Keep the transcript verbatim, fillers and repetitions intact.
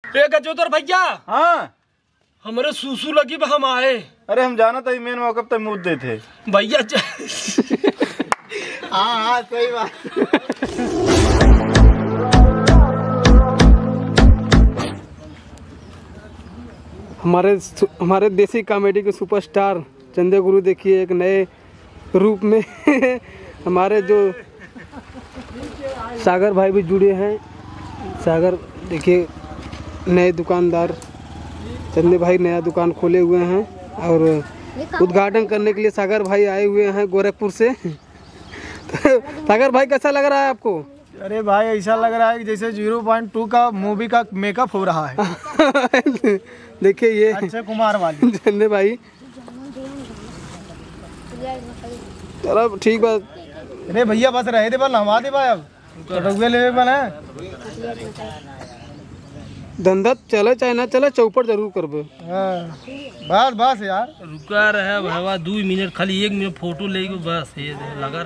ए गजोधर भैया, हाँ। हमरे सूसू लगी बा, हम आए। अरे हम जानत हई, मेन मौका पे मुँह देते। भैया च- हाँ, हाँ, सही बात। हमारे सु-, हमारे देसी कॉमेडी के सुपरस्टार चंदे गुरु देखिए एक नए रूप में हमारे जो सागर भाई भी जुड़े हैं। सागर देखिए नए दुकानदार चंदे भाई नया दुकान खोले हुए हैं और उद्घाटन करने के लिए सागर भाई आए हुए हैं गोरखपुर से। तो सागर भाई कैसा लग रहा है आपको? अरे भाई ऐसा लग रहा है कि जैसे ज़ीरो पॉइंट टू का मूवी का मेकअप हो रहा है। देखिए ये अक्षय कुमार वाली। चंदे भाई चलो ठीक बा। अरे भैया बस रहे दे बा, नहवा दे बा अब। तो रउए लेवे बा ना। धंधा चले चाहे ना चले, चौपट जरूर करबे। हाँ। बस बस यार। रुका रहे भाईवा, दू मिनट, खाली एक मिनट फोटो लेके बस, ये लगा